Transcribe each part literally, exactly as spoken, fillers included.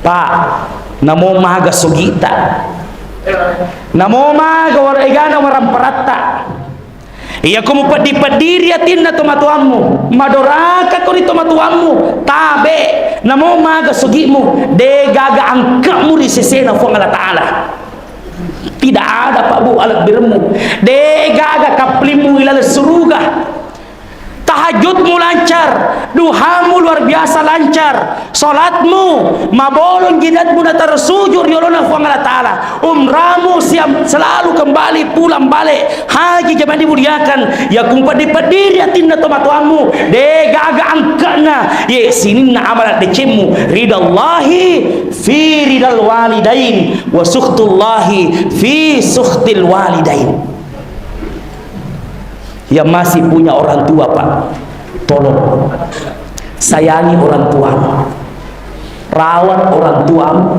Pak, namo maga sogita. Namo maga wara egana waramparatta. Iya ko mupeddi-peddiri atinna tomatoammu, madoraka ko ri tomatoammu, tabe, namo maga sogimu, de gaga angkemu ri sesena Fuang Allah Ta'ala. Tidak ada, Pak Bu, alebbiremmu. De gaga kaplimmu ilaleng suruga. Tahajudmu lancar, duhamu luar biasa lancar, salatmu, mabolong jidatmu natersuju ri olona Fuang Allah Ta'ala, umramu siap selalu kembali pulang balik, haji jamaah dimuliakan, ya kumpeddi-peddiri atinna tomatoammu, de gaga angkena, ye sininna amala decemmu, ridallahi fi ridal walidain, wa sukhtullahi fi sukhtil walidain. Yang masih punya orang tua, Pak, tolong sayangi orang tuamu, rawat orang tuamu.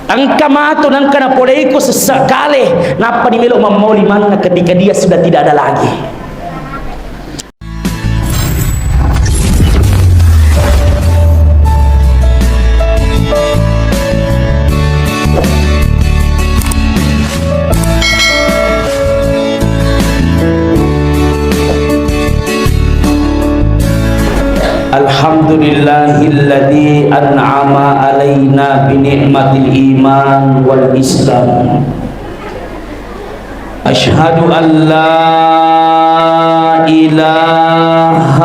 Engka matu nengka napoleiko sessekale, nappa nimelo mammauli manna ketika dia sudah tidak ada lagi. الحمد لله الذي أنعم علينا بنعمة الإيمان والإسلام. أشهد أن لا إله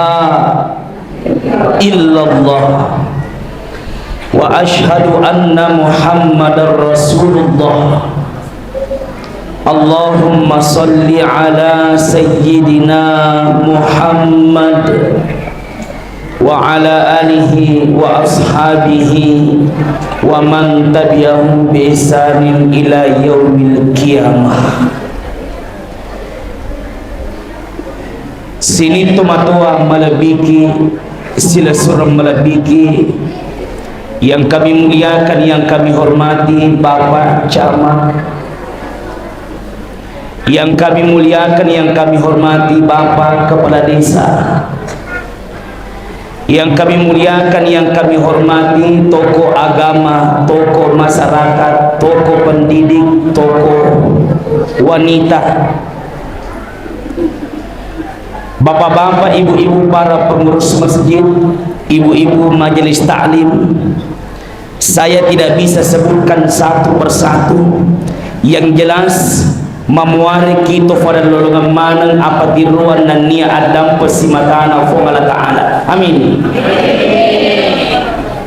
إلا الله وأشهد أن محمدا رسول الله. اللهم صل على سيدنا محمد وعلى آله وأصحابه ومن تبعهم بإحسان إلى يوم القيامة. Sining tomatoa malebbiki, silessureng malebbiki, yang kami muliakan, yang kami hormati, Bapak Camat, yang kami muliakan, yang kami hormati, Bapak Kepala Desa, yang kami muliakan, yang kami hormati, tokoh agama, tokoh masyarakat, tokoh pendidik, tokoh wanita, bapak-bapak, ibu-ibu, para pengurus masjid, ibu-ibu majelis taklim, saya tidak bisa sebutkan satu persatu. Yang jelas, mamuareki to fada lolongeng maneng apatiroang nennia addampeng simatana Fuang Allah Ta'ala. Amin.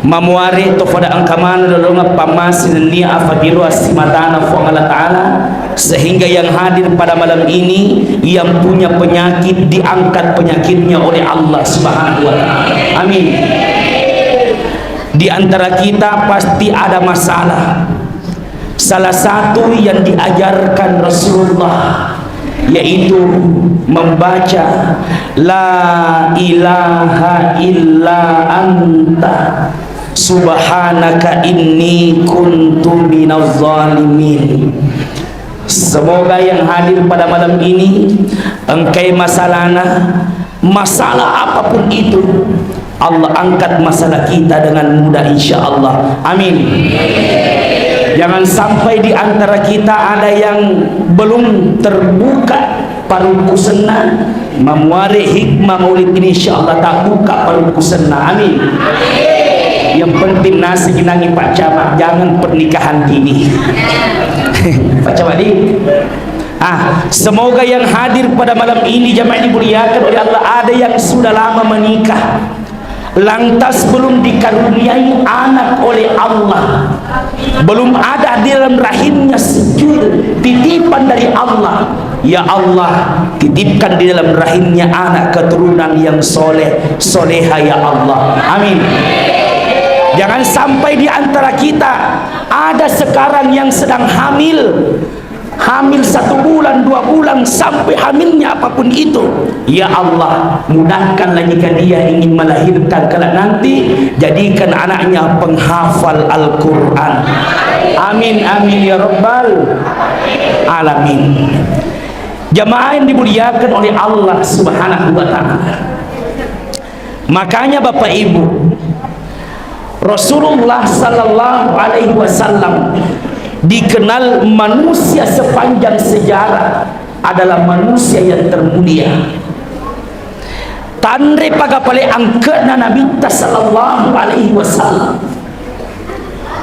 Mamuare to fada engka maneng lolongeng pammase nennia apatiroang simatana Fuang Allah Ta'ala, sehingga yang hadir pada malam ini, yang punya penyakit, diangkat penyakitnya oleh Allah Subhanahu wa Ta'ala. Amin. Di antara kita pasti ada masalah. Salah satu yang diajarkan Rasulullah yaitu membaca, "La ilaha illa anta subhanaka inni kuntu minaz zalimin." Semoga yang hadir pada malam ini engkai masalahna, masalah apapun itu, Allah angkat masalah kita dengan mudah, insya Allah. Amin. Jangan sampai di antara kita ada yang belum terbuka parukkusenna, mamuare hikmah maulid ini, insya Allah tak buka parukkusenna. Amin. Yang penting nasi genangi Pak Camat, jangan pernikahan dini. Pak Camat di. Ah, semoga yang hadir pada malam ini, jamaah yang dimuliakan oleh Allah, ada yang sudah lama menikah, lantas belum dikaruniai anak oleh Allah, belum ada di dalam rahimnya sejul titipan dari Allah. Ya Allah, titipkan di dalam rahimnya anak keturunan yang soleh, soleha, ya Allah. Amin. Jangan sampai di antara kita ada sekarang yang sedang hamil, hamil satu bulan, dua bulan, sampai hamilnya apapun itu. Ya Allah, mudahkanlah jika dia ingin melahirkan kelak nanti, jadikan anaknya penghafal Al-Quran. Amin, amin, ya rabbal alamin. Jamaah yang dimuliakan oleh Allah Subhanahu wa Ta'ala. Makanya, Bapak Ibu, Rasulullah sallallahu alaihi wasallam dikenal manusia sepanjang sejarah adalah manusia yang termulia. Tanre paga pale angke'na Nabitta sallallahu alaihi wasallam.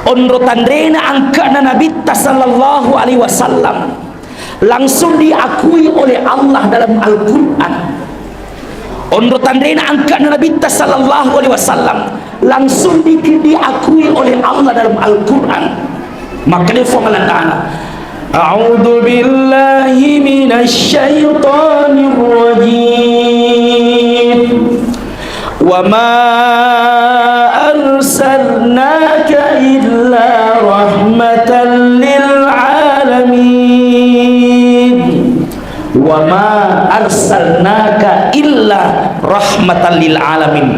Onro tanrena angke'na Nabitta sallallahu alaihi wasallam langsung diakui oleh Allah dalam Al-Quran. Onro tanrena angke'na Nabitta sallallahu alaihi wasallam langsung di-, diakui oleh Allah dalam Al-Quran. Makanya Fuang Allah Ta'ala, أعوذ بالله من الشيطان الرجيم. وما أرسلناك إلا رحمة للعالمين. وما أرسلناك إلا رحمة للعالمين.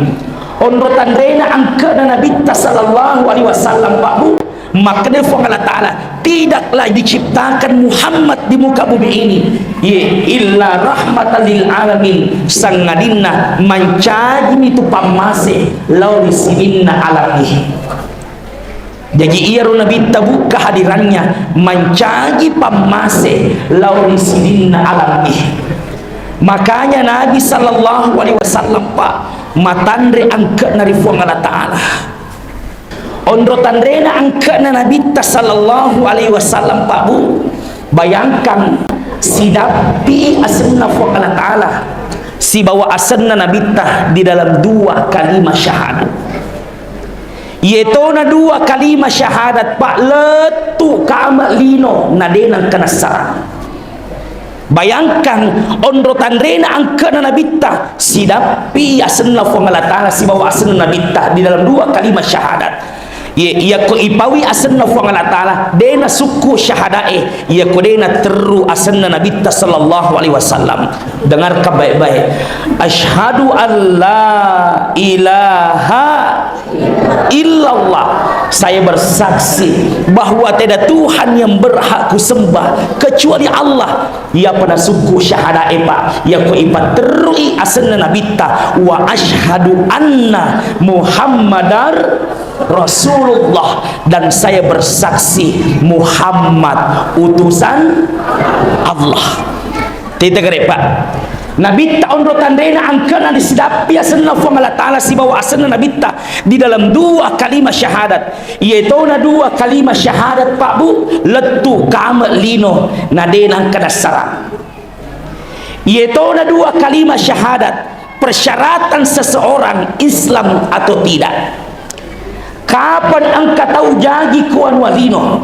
Onro tanrena angke'na Nabitta sallallahu alaihi wasallam, Pak Bu, makkeda Fuang Allah Ta'ala, tidaklah diciptakan Muhammad di muka bumi ini, ye, illa rahmatan lil alamin, sangadinna mancajimi tu pammase lao ri sininna alam ihi. Jaji, iyaro Nabitta, Bu, kehadirannya mancaji pammase lao ri sininna alam ihi. Makanya Nabi sallallahu alaihi wasallam, Pak, matanre angke'na ri Fuang Allah Ta'ala. Onro tanrena angke'na Nabitta sallallahu alaihi wasallam, Pak, Bu, bayangkan, sidappi asenna Fuang Allah Ta'ala sibawa asenna Nabitta di dalam dua kalimat syahadat. Yetona dua kalimat syahadat, Pak, lettu kame lino, na de nengka nassarang. Bayangkan, onro tanrena angke'na Nabitta, sidappi asenna Fuang Allah Ta'ala sibawa asenna Nabitta di dalam dua kalimat syahadat. Ye, iyako ipaui asenna Fuang Allah Ta'ala, de nasukku syahadae, iyako de naterru asenna Nabitta sallallahu alaihi wasallam. Dengarkan baik-baik. Asyhadu an la ilaha illallah. Saya bersaksi bahwa tiada Tuhan yang berhak kusembah kecuali Allah. Iyapa nasukku syahadae, Pak, iyako ipaterrui asenna Nabitta, wa asyhadu anna Muhammadar Rasulullah, dan saya bersaksi Muhammad utusan Allah. Tita gare, Pak. Nabitta onro tanrena angke'na disidappi asenna Fuang Allah Ta'ala sibawa asenna Nabitta di dalam dua kalimat syahadat. Yetona dua kalimat syahadat, Pak, Bu, lettu kame lino, na de nengka nassarang. Yetona dua kalimat syahadat, persyaratan seseorang Islam atau tidak. Kapan engka tau jaji ko wanua lino,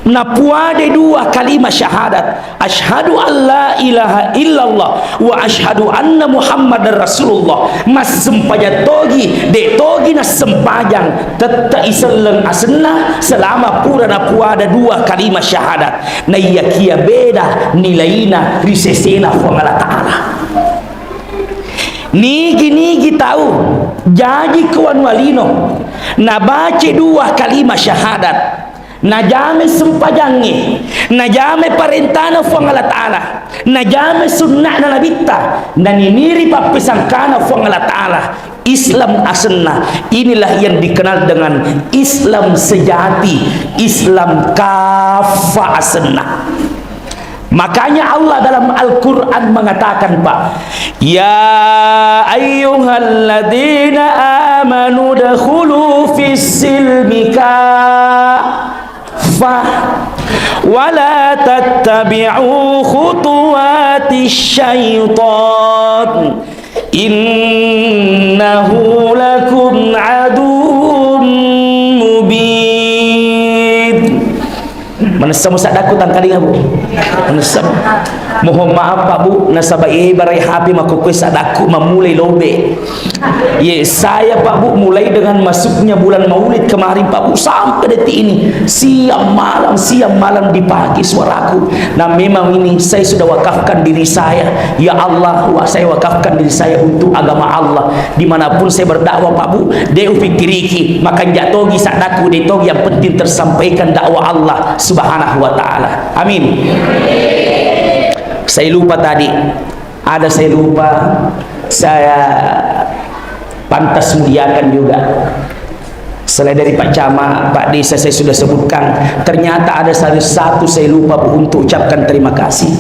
napuade dua kalimat syahadat, asyhadu an la ilaha illallah wa asyhadu anna Muhammadar Rasulullah, massempajang togi, de togi nassempajang, tette iselleng asenna selama pura napuada dua kalimat syahadat. Naiyakia beda nilaina ri sesena Fuang Allah Ta'ala. Nigi-nigi tau jaji ko wanua lino, nabace dua kalimat syahadat, najame sempajangnge, najame parentana Fuang Allah Ta'ala, najame sunna'na Nabitta, naniniri pappesangkana Fuang Allah Ta'ala, Islam asenna. Inilah yang dikenal dengan Islam sejati, Islam kafah asenna. Makanya Allah dalam Al-Quran mengatakan, Pak, "Ya ayyuhalladzina amanu dakhulu fis silmi kaffah, wa la tattabi'u khutuwatis syaitan, innahu lakum aduwwum mubin." Manessamo saddaku tangkalinga, Bu? Manessamo. Mohon maaf, Pak, Bu, nasaba ibarai H P makkokkoe saddaku mammulai lobe. Ye, saya, Pak, Bu, mulai dengan masuknya bulan Maulid kemarin, Pak, Bu, sampai detik ini, siang malam, siang malam dipakai suaraku. Nah, memang ini saya sudah wakafkan diri saya. Ya Allah, wa-, saya wakafkan diri saya untuk agama Allah. Dimanapun saya berdakwah, Pak, Bu, de upikkiriki, makanja togi saddaku, de togi, yang penting tersampaikan dakwah Allah Subhanahu wa Ta'ala. Amin. Saya lupa tadi, ada saya lupa, saya pantas muliakan juga. Selain dari Pak Camat, Pak Desa saya sudah sebutkan, ternyata ada satu, satu saya lupa, Bu, untuk ucapkan terima kasih.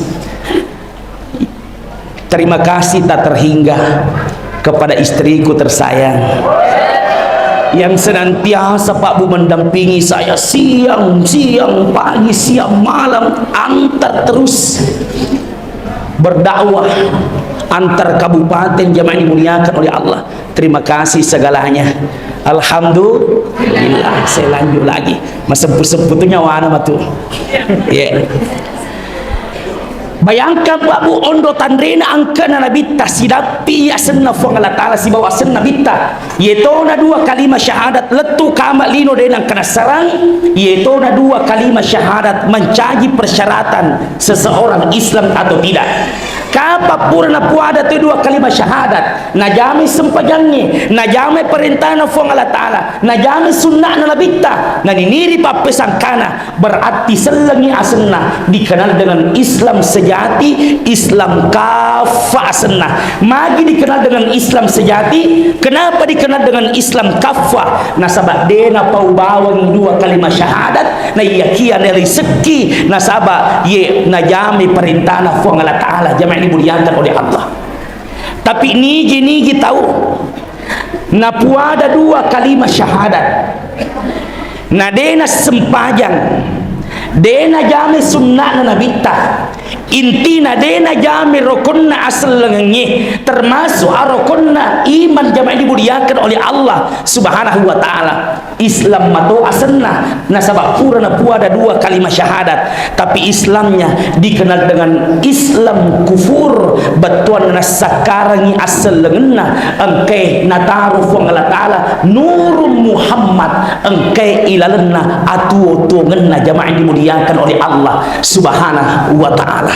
Terima kasih tak terhingga kepada istriku tersayang yang senantiasa, Pak Bu, mendampingi saya siang, siang, pagi, siang, malam, antar terus berdakwah antar kabupaten, jamaah yang dimuliakan oleh Allah. Terima kasih segalanya. Alhamdulillah, saya lanjut lagi. Maseppu-seppu tu nyawana matu. Ya. Bayangkan, Pak Bu, ondo tanrena engkana Nabitta, sidappi asenna Fuang Allah Ta'ala sibawa asenna Nabitta. Yetona dua kalimat syahadat lettu kama lino de nangkana sarang, yetona dua kalimat syahadat mencaji persyaratan seseorang Islam atau tidak. Kapa pura napuada tu dua kalimat syahadat, najamai sempajangnge, najamai perintahna Fuang Allah Ta'ala, najamai sunnahna Nabitta, naniniri pappesangkana, berarti sellengi asenna dikenal dengan Islam sejati, Islam kaffa asenna. Magi dikenal dengan Islam sejati? Kenapa dikenal dengan Islam kaffa? Nasaba de napau bawang dua kalimat syahadat, naiyakia narisekki, nasaba ye najamai perintahna Fuang Allah Ta'ala, jamaah yang dimuliakan oleh Allah. Tapi nigi-nigi tau napuada dua kalimat syahadat, na de nassempajang, de najamai sunnahna Nabitta, intina de najamai rokonna asellengengnge, termasuk arokonna iman, jamaah yang dimuliakan oleh Allah Subhanahu wa Ta'ala. Islam mato asenna, nasaba pura napuada dua kalimat syahadat, tapi Islamnya dikenal dengan Islam kufur, bettuanna nassakkarangi assellengenna, engkae nataro Fuang Allah Ta'ala nurun Muhammad, engkae ilalenna atuo-tuongenna, jamaah yang dimuliakan oleh Allah Subhanahu wa Ta'ala.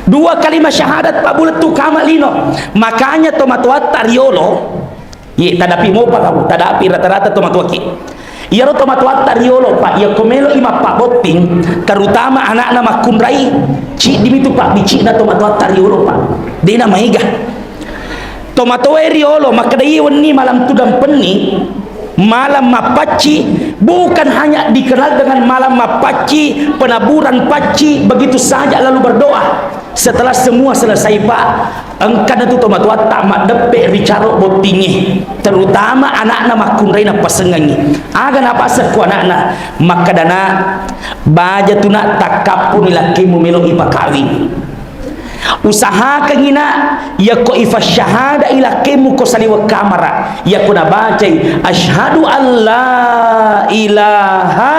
Dua kalimat syahadat, Pak Bu, lettu kama lino. Makanya tomatoatta riolo, Ye, tadapi mopa kamu, tadapi rata-rata tomatoaki. Iyaro tomatoatta riolo, Pak, iyako melo'i mappabbotting, terutama anakna makkunrai, ciddimi tu pabbicikna tomatoatta riolo, Pak. Dena maega. Tomatoae riolo, makkeda iye wenni malam tudang penni, malam mappacci, bukan hanya dikenal dengan malam mappacci, penaburan pacci, begitu saja lalu berdoa. Setelah semua selesai, Pak, engkana tu tomatoatta maddeppe ri caro bottingnge, terutama anakna makkunrai nappasengngangi. Aga napaseng ku anakna? Makkedana, baja tu nak takkappuni lakkemu melo ipakawing. Usahakangi nak, yakko ifasyahadai lakkemu ko saliweng kamara, yakko nabacai asyhadu alla ilaha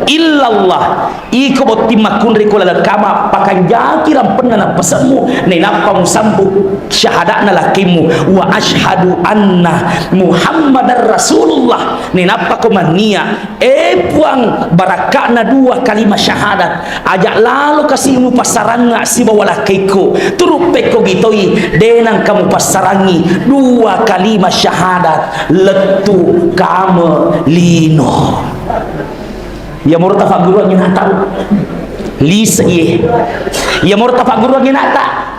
illallah. Iko botting makkunrai ko laleng kama, pakanjaki rampenna nappasemmu, nainappa musambung syahada'na lakkemmu, wa asyhadu anna Muhammadar Rasulullah. Nainappa ko mannia, e Puang, barakka'na dua kalima syahadat, aja lalo kasi mupassarangnga sibawa lakkaikku, turu pekko gitoi, de nangka mupassarangngi dua kalima syahadat, lettu kame lino. Iya moro tafagguruangngi nata, Bu. Lise iye. Iya moro tafagguruangngi nata.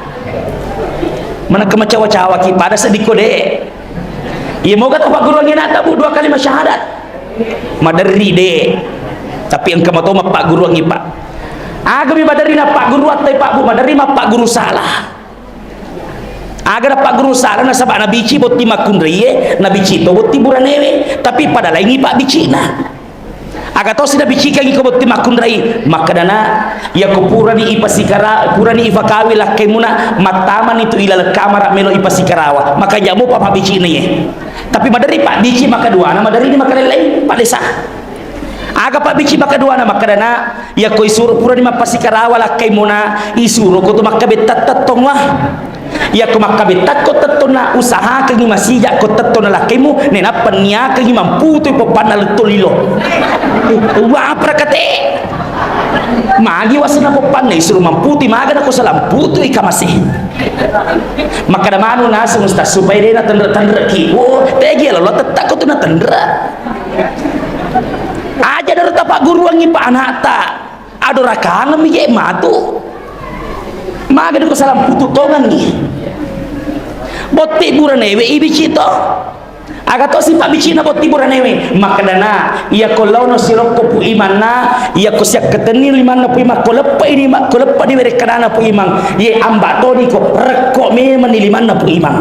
Manakka macawa-cawaki pada seddi ko de. Iya moga tafagguruangngi nata, Bu, dua kalima syahadat. Maderri de. Tapi engka mato mappagguruangngi, Pak. Agami maderri nappagguruattai, Pak, Bu, maderri mappagguru salah. Aga napagguru sala nasaba nabici botti makkunraie, nabici to botti buranewe, tapi pada laingi pabbicina. Aga tosi nabicikangi ko botti makkunrai, makkedana, yako purani ipasikara, purani ifakawi lakkaimuna, mattamani tu ilaleng kamara melo ipasikarawa, maka jamopa pabbicina ye. Tapi maderri pabbici makaduana, maderri ni makalellai, Pak Desa. Aga pabbici makaduana makkedana, yakko isuro purani mappasikarawa lakkaimuna, isuro ko tu makkabetta tettong wa. Yakko makkabetta ko tettonna, usahakangi masija ko tettonna lakkaimu, nenappa niakangi mamputui poppanna letto lilo. Wa apa kate? Magi wasenna poppanna isuro mamputui, maga nako salang putui kamase. Makkeda manu naseng Ustaz supaya de natenre-tenreki. Oh, tegi lo tettak ko tu natenre. Aja daro tapagguruangngi pa anakta. Adorakangeng mi je matu. Maga ko salang putu tongenni. Botti buranewe ibici to. Aga to sipa' bicina botting buranewe, makkedana, iyako laono silokko Pu Imang na, iyako siakkatenni limanna Pu Imang, ko leppe'i ni ma-, ko leppe'i ni werekkanana Pu Imang, ye amba' toni ko, rekko memenni limanna Pu Imang.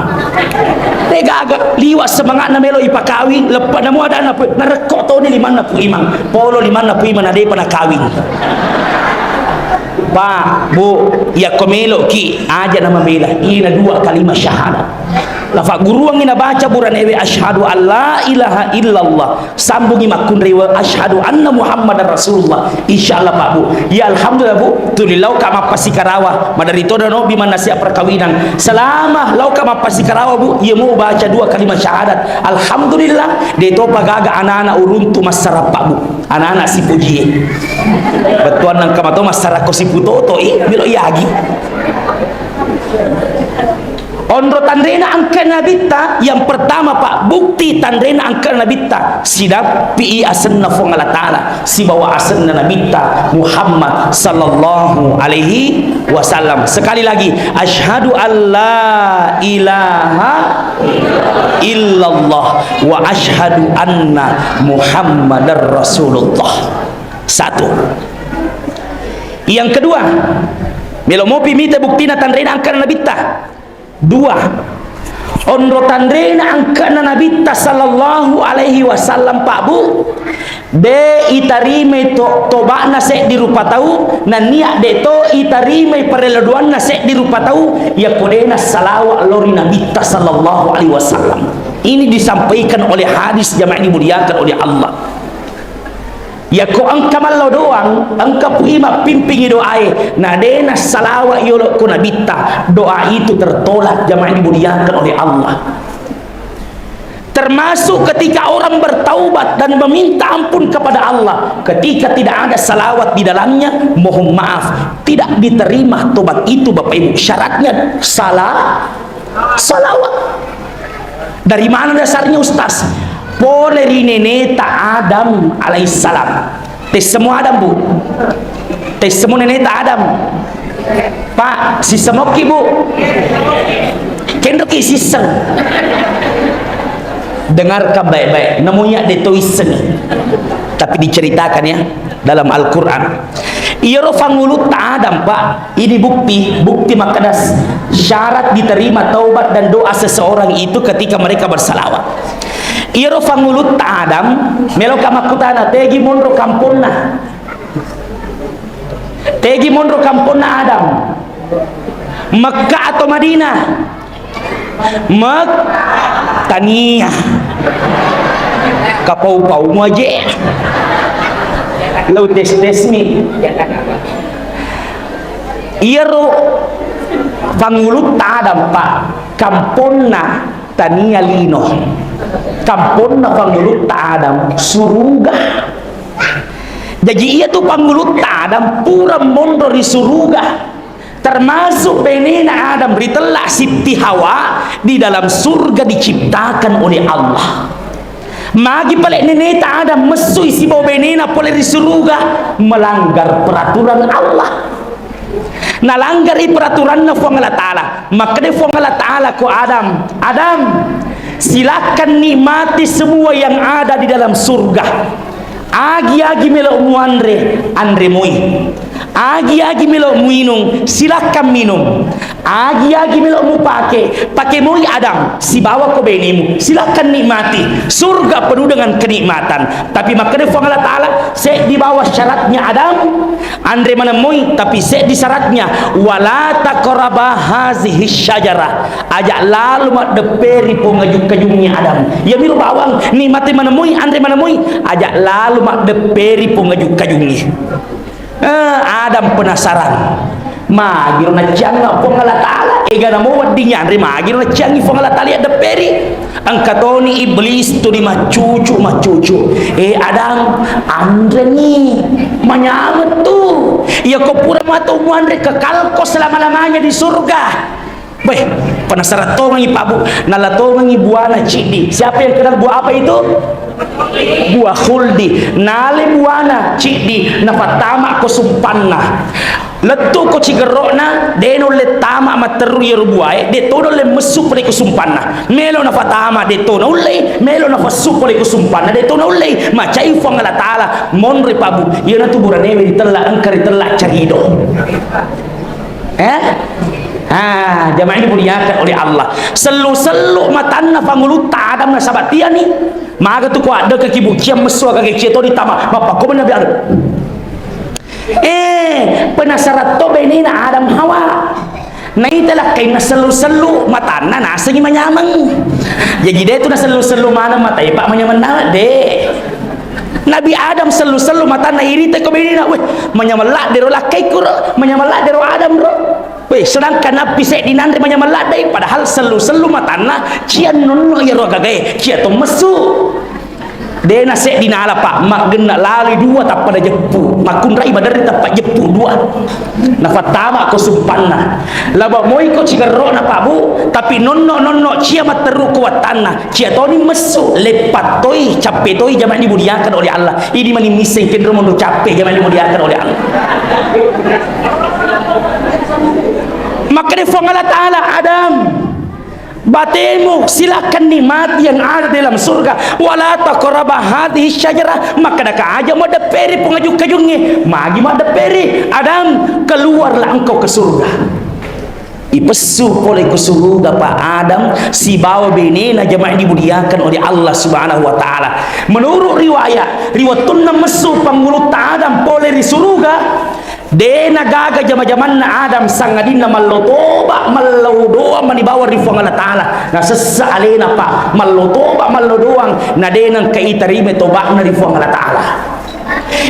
Degaga, liwa' semanga'na melo ipakawing, leppe'na mo adanna Pu, narekko toni limanna Pu Imang, polo limanna Pu Imang na depa nakawing. Pak, Bu, iyako melo'ki, aja' namabela, ina dua kalimat syahadat. Nafagguruangngi nabaca buranewe, "Asyhadu an la ilaha illallah." Sambungngi makkunraiwe, "Asyhadu anna Muhammadar Rasulullah." Insya Allah, Pak, Bu. Ya, alhamdulillah, Bu. Tuli laoka' mappasikarawa. Maderri toda no bi mannasia perkawinan. Selama laoka' mappasikarawa, Bu, iya mu baca dua kalimat syahadat. Alhamdulillah, de' topa gaga anak-anak uruntu massarappa, Bu. Anak-anak sipojie. Bettuanna engka mato massarako siputoto, eh, melo iagi. Onro tanrena engka Nabitta, yang pertama, Pak, bukti tanrena engka Nabitta, sidappi'i asenna Fuang Allah Ta'ala, sibawa asenna Nabitta Muhammad sallallahu alaihi wasallam. Sekali lagi, asyhadu an la ilaha illallah wa asyhadu anna Muhammadar Rasulullah. Satu. Yang kedua, melo mopi mita buktina tanrena engkana Nabitta. Dua, onro tanrena engkana Nabitta sallallahu alaihi wasallam, Pak, Bu, de itarimai to-, toba'na seddi rupa tau, nennia de to itarimai parello doanna seddi rupa tau, yakko de nassalawa lao ri Nabitta sallallahu alaihi wasallam. Ini disampaikan oleh hadis, jamaah dimuliakan oleh Allah. Yakko engka mallo doang, engka pui mappimpingi doae, na de nassalawa yolo ko Nabitta, doa itu tertolak, jamaah dimuliakan oleh Allah. Termasuk ketika orang bertaubat dan meminta ampun kepada Allah, ketika tidak ada salawat di dalamnya, mohon maaf, tidak diterima tobat itu, Bapak Ibu. Syaratnya salah, salawat. Dari mana dasarnya, Ustaz? Pole ri neneta Adam alaihissalam. Tessemo Adam, Bu. Tessemo neneta Adam. Pak, sissemokki, Bu. Kenroki sisseng. Dengarkan baik-baik. Namunya de to issengi. Tapi diceritakan ya dalam Al-Quran. Iyaro fangulutta Adam, Pak. Ini bukti, bukti makkedas syarat diterima taubat dan doa seseorang itu ketika mereka bersalawat. Iyaro fangulutta Adam, meloka makkutana, tegi monro kamponna. Tegi monro kamponna Adam. Mekka atau Madinah? Mek-, tania. Kapau-pau muaje. Lau tes-tesmi. Iyaro fangulutta Adam, Pak, kamponna tania lino. Kamponna fangulutta Adam suruga. Jaji, iyatu fangulutta Adam pura monro ri suruga. Termasuk benena Adam ritella Sitti Hawa di dalam surga diciptakan oleh Allah. Magi pale neneta Adam messui sibawa benena pole ri suruga, melanggar peraturan Allah. Nalanggari peraturanna Fuang Allah Ta'ala. Makkeda Fuang Allah Ta'ala ko Adam, "Adam, silakan nikmati semua yang ada di dalam surga." Agi-agi melo muanre, anre moi. Agi-agi melo muinung, silakan minum. Agi-agi melo mupake, pake moi Adam, sibawa ko benemu, silakan nikmati. Surga penuh dengan kenikmatan. Tapi makkeda Fuang Allah Ta'ala, seddi bawa syaratnya Adam, anre maneng moi, tapi seddi syaratnya, "Wala taqraba hazihi syajarah." Aja lalo maddepperi pong aju-kajungnge Adam. Iyamiro bawang, nikmati maneng moi, anre maneng moi, aja lalo maddepperi pong aju-kajungnge. Eh, Adam penasaran. Magiro naciangnga Puang Allah Ta'ala, egana mo wedding yanre magiro naciangngi Puang Allah Ta'ala yaddepperi. Engka toni Iblis tu di maccucu-maccucu. Eh, Adam, anreni, manyameng tu. Iya ko pura mato muanre, kekalko selama-lamanya di surga. Beh, penasaran tongengi Pak Bu, nala tongengi buana ciddi. Siapa yang kenal buah apa itu? Buah khuldi. Nale buana ciddi, napattama ko sumpanna. Lettu ko cigerro'na, de' naulle tama matteru iyaro buae, de' to naulle messu pole ko sumpanna. Melo nafatama, de' to naullei, melo nafessu pole ko sumpanna, de' to naullei. Macai Fuang Allah Ta'ala, monroi Pak Bu, iyanatu buranewe ritella, engka ritella carido. Eh? Ah, jamaah dimuliakan oleh Allah. Sellu-sellu matanna Pangulutta Adam nasaba tiani. Maga tu ko addekeki buciang messu aga cia to ditama, mappakko Nabi Adam. Eh, penasaran to benena Adam Hawa. Naita lakkainna sellu-sellu matanna nasengi manyameng. Jaji de' tu nasellu-sellu maneng matae, Pak, manyameng na, de'. Nabi Adam sellu-sellu matanna, irita ko benena, "Weh, manyameng ladde ro lakkaikku ro, manyameng ladde ro Adam ro." Weh, sedangkan nappi seddi nanre manyameng laddei, padahal sellu-sellu matanna, cia nonno iyaro gagae, cia to messu. De' naseddi nala, Pak, maggenna laloi dua tappa najeppu. Makkunrai maderri tappa jeppu dua. Nafattama ko sumpanna. Laba moi ko cigerro'na, Pak Bu, tapi nonno-nonno cia matteru ko wattanna. Cia toni messu, leppa toi, cappe toi, jamaah dimuliakan oleh Allah. Idi mani misseng kenro monro cappe, jamaah dimuliakan oleh Allah. Makkeda Fuang Allah Ta'ala, Adam, batemu, silakan nikmati yang ada dalam surga. Wala taqraba hadhihi syajarah. Makkedaka aja maddepperi pengaju-kajungnge. Magi maddepperi? Adam, keluarlah engkau ke surga. Ipessu pole ko suruga, Pak, Adam sibawa benena, jamaah dimuliakan oleh Allah Subhanahu wa Ta'ala. Menurut riwayat, ri wettunna messu Pangulutta Adam pole ri suruga, de' nagaga jama-jamanna Adam, sangadinna mallo toba, mallo doang mani bawang ri Fuang Allah Ta'ala. Nasessa alena, Pak, mallo toba, mallo doang, na de' nengka iterima toba'na ri Fuang Allah Ta'ala.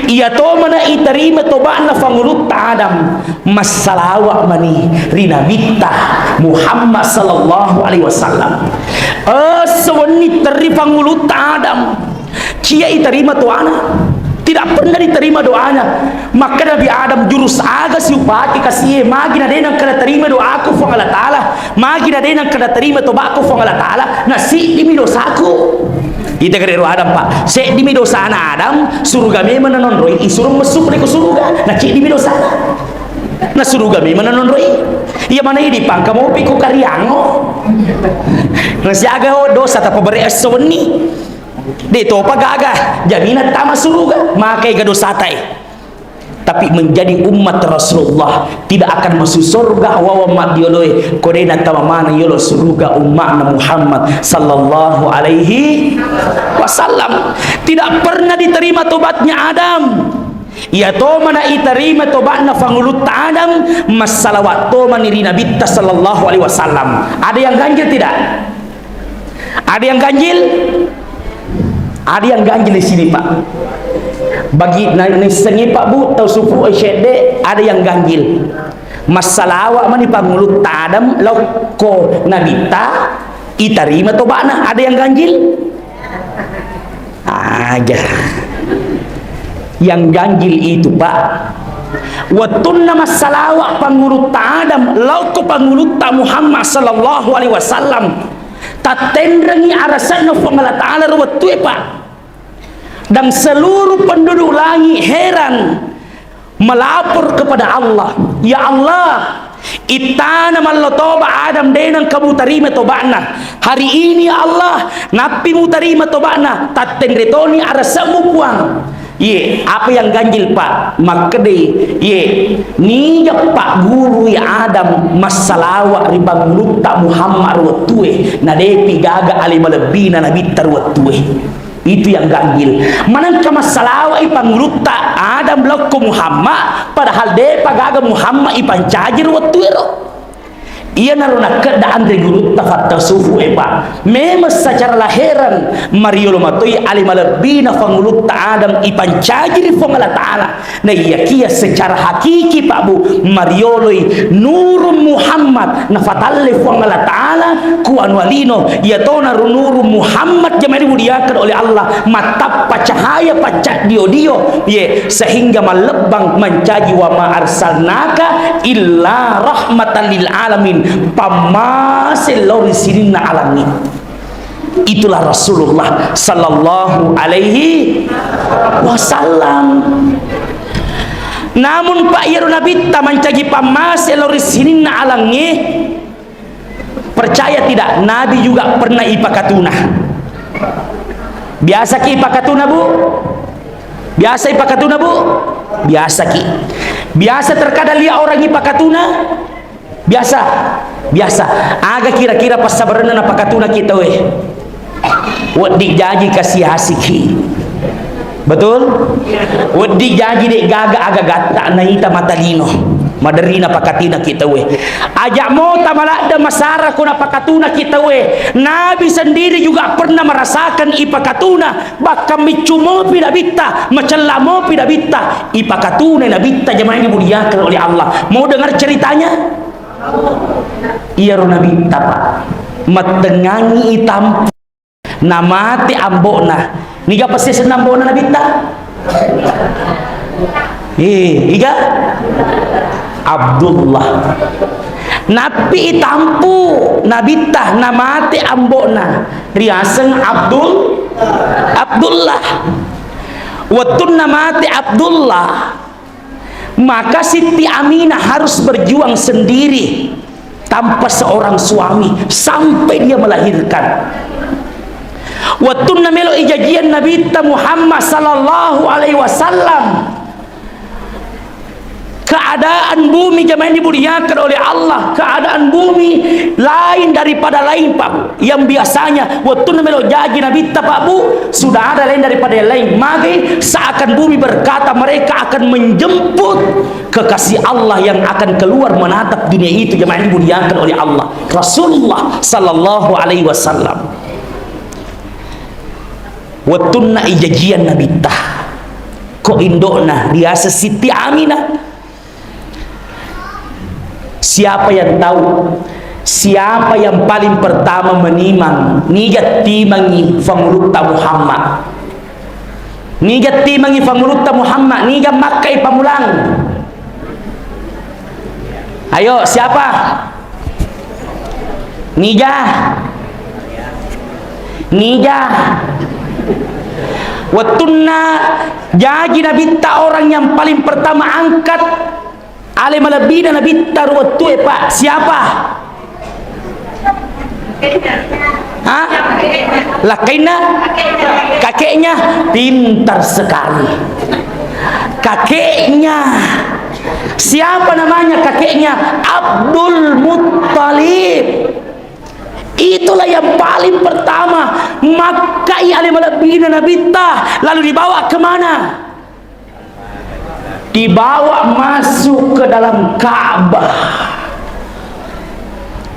Iya tomana iterima toba'na Pangulutta Adam, massalawa mani ri Nabitta Muhammad sallallahu alaihi wasallam. Esso wenni terri Pangulutta Adam, cia iterima toana. Tidak pernah diterima doanya. Maka Nabi Adam, jurus aga siupake kasie, magi na de' nengka naterima doaku Fuang Allah Ta'ala, magi na de' nengka naterima toba'ku Fuang Allah Ta'ala, na siddimi dosaku. Ita gare ro Adam, Pak. Seddimi dosana Adam, suruga memang nanonroi, isuro messu pole ko suruga. Na ciddimi dosana. Na suruga memang nanonroi. Iya mana idi pangka mopi ko kariango. Na siaga dosa tapabere esso wenni. De' topa gaga jaminan tama suruga, makai ga dosatae. Tapi menjadi umat Rasulullah tidak akan masuk surga wawa maddioloe ko de' natama maneng yolo suruga umma'na Muhammad sallallahu alaihi wasallam. Tidak pernah diterima tobatnya Adam. Iya tomana iterima toba'na Pangulutta Adam, massalawa tomani ri Nabitta sallallahu alaihi wasallam. Ada yang ganjil tidak? Ada yang ganjil? Ada yang ganjil di sini, Pak. Bagi na-, naissengi, Pak Bu, tau supu, eh, sedde, ada yang ganjil. Massalawa mani Pangulutta Adam, lokko Nabitta, itarima toba'na, ada yang ganjil? Aja. Yang ganjil itu, Pak. Wettunna massalawa Pangulutta Adam, lokko Pangulutta Muhammad sallallahu alaihi wasallam. Tattenrengi arasanna Fuang Allah Ta'ala ro wettue, Pak. Dan seluruh penduduk langit heran, melapor kepada Allah, "Ya Allah, ittana mallo toba Adam, de' nengka mutarima toba'na. Hari ini, ya Allah, nappi mutarima toba'na, tattenre toni arasemmu, Puang." Ye, apa yang ganjil, Pak? Makkedai, ye, nija paggurui Adam massalawa ri Pangulutta Muhammad ro wettue, na depi gaga ale malebbina Nabitta ro wettue. Itu yang ganjil. Manengka massalawa'i Pangulutta Adam lokko Muhammad, padahal depa gaga Muhammad ipancaji ro wettuero. Iyanaro nakkedda anre gurutta fattasufu e, Pak. Memang secara laheran mariolo matoi ale malebbina Pangulutta Adam ipancaji ri Puang Allah Ta'ala. Naiyakiya secara hakiki, Pak Bu, marioloi Nurung Muhammad nafatalle Puang Allah Ta'ala ku anua lino, iyatonaro Nurung Muhammad jamaah dimuliakan oleh Allah, mattappa cahaya paccaddio-dio, ye, sehingga mallebbang mancaji wa ma arsalnaka illa rahmatan lil alamin, pammase lao ri sininna alammi. Itulah Rasulullah sallallahu alaihi wasallam. Namun, Pak, iyaro Nabitta mancaji pammase lao ri sininna alangnge, percaya tidak, Nabi juga pernah ipakatuna. Biasaki ipakatuna, Bu? Biasa ipakatuna, Bu? Biasaki. Biasa terkadang lihat orang ipakatuna? Biasa, biasa. Aga kira-kira passabarenna napakatunaki tauwe? Wedding jaji kasi-asiki. Betul? Wedding jaji de' gaga aga gatta naita mata lino. Maderri napakatunaki tauwe. Aja' mota maladde' masara ko napakatunaki tauwe. Nabi sendiri juga pernah merasakan ipakatuna, bahkan miccu mopi Nabitta, macella mopi Nabitta, ipakatuna Nabitta, jamaah yang dimuliakan oleh Allah. Mau dengar ceritanya? Iyaro Nabitta, Pak, mattengngangi itampu, namate ambo'na. Niga pessessenna ambo'na Nabitta? Eh, iga? Abdullah. Nappi itampu Nabitta, namate ambo'na, riaseng Abdul-, Abdullah. Wettunna mate Abdullah, maka Siti Aminah harus berjuang sendiri tanpa seorang suami sampai dia melahirkan. Wettunna melo ijajian Nabitta Muhammad sallallahu alaihi wasallam, keadaan bumi, jamaah yang dimuliakan oleh Allah, keadaan bumi lain daripada lain, Pak. Yang biasanya, wettunna melo jaji Nabitta, Pak Bu, sudah ada lain daripada yang lain. Magai seakan bumi berkata, mereka akan menjemput kekasih Allah yang akan keluar menatap dunia itu, jamaah yang dimuliakan oleh Allah. Rasulullah sallallahu alaihi wasallam. Wettunna ijajian Nabitta, ko indo'na riaseng Siti Aminah. Siapa yang tahu? Siapa yang paling pertama menimang? Niga timangi Fangulutta Muhammad? Niga timangi Fangulutta Muhammad? Niga makkai pamulang? Ayo, siapa? Niga? Niga? Wettunna jaji Nabitta orang yang paling pertama angkat ale malebbina Nabitta ro wettue, Pak. Siapa? Ha? Lakkainna? Kakeknya? Pintar sekali. Kakeknya. Siapa namanya kakeknya? Abdul Muttalib. Itulah yang paling pertama makkai ale malebbina Nabitta, lalu dibawa kemana? Dibawa masuk ke dalam Ka'bah.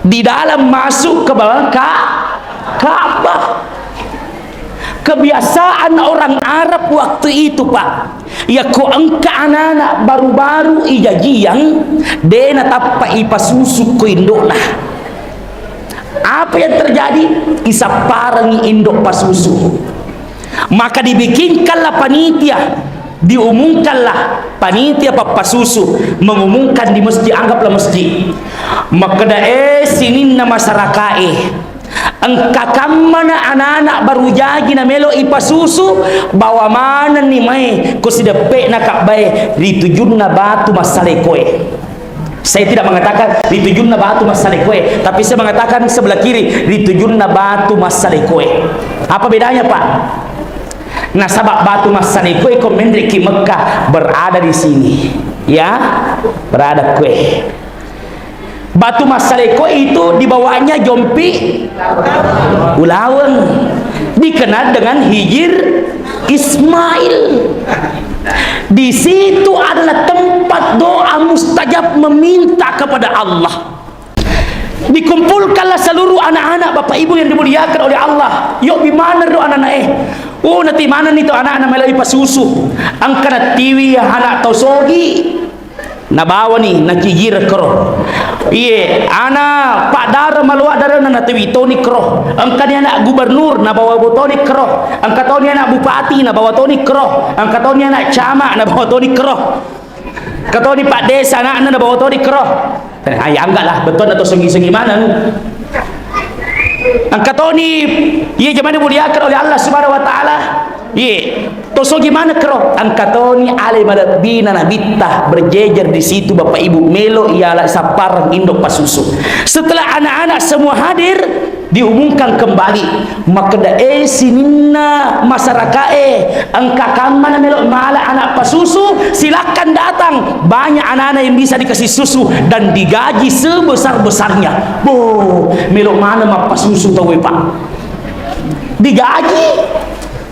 Di dalam masuk ke dalam Ka-, Ka'bah. Kebiasaan orang Arab waktu itu, Pak, yakko engka anak-anak baru-baru ijajiang, de' natappa ipasusu ko indo'na. Apa yang terjadi? Isapparengi indo' pasusu. Maka dibikinkanlah panitia, diumumkanlah panitia pappasusu, mengumumkan di masjid, anggaplah masjid. Makkeda, "Eh, sininna masyarakae, engka kammana anak-anak baru jaji namelo ipasusu, bawa manenni mae ko sideppe'na Ka'bae ri tujunna batu massalekoe." Saya tidak mengatakan ri tujunna batu massalekoe, tapi saya mengatakan sebelah kiri, ri tujunna batu massalekoe. Apa bedanya, Pak? Nasaba batu massalekoe ko menre' ki Mekah berada di sini. Ya, berada kue. Batu massalekoe itu dibawanya jompi ulaweng, dikenal dengan Hijir Ismail. Di situ adalah tempat doa mustajab meminta kepada Allah. Dikumpulkanlah seluruh anak-anak, Bapak Ibu yang dimuliakan oleh Allah. Yo, bi maneng ro anak-anak, eh. Oh, nati maneng ni to anak-anak meloi pasusu. Engka natiwi anak tau sogi. Nabawani, nakijira kero. Iye, ana Pak Dara Malua Dara na natiwi toni kero. Engkani anak gubernur, nabawa botoni kero. Engka toni anak bupati, nabawa toni kero. Engka toni anak camat, nabawa toni kero. Engka toni Pak Desa, anakna nabawa toni kero. Ayangga lah, betul atau sengi-sengi mana? Engka toni, iye, jamaah dimuliakan oleh Allah Subhanahu wa Ta'ala. Iye. Tosogi maneng kero, engka toni ale malebbina nabitta berjejer di situ, Bapak Ibu, melo iala sappareng indo pasusu. Setelah anak-anak semua hadir, diumumkan kembali. Makkeda, "Eh, sininna masyarakae, engka kammana melo mala anak pasusu, silakan datang. Banyak anak-anak yang bisa dikasih susu dan digaji sebesar-besarnya." Boh, melo maneng mappasusu tauwe, Pak. Digaji.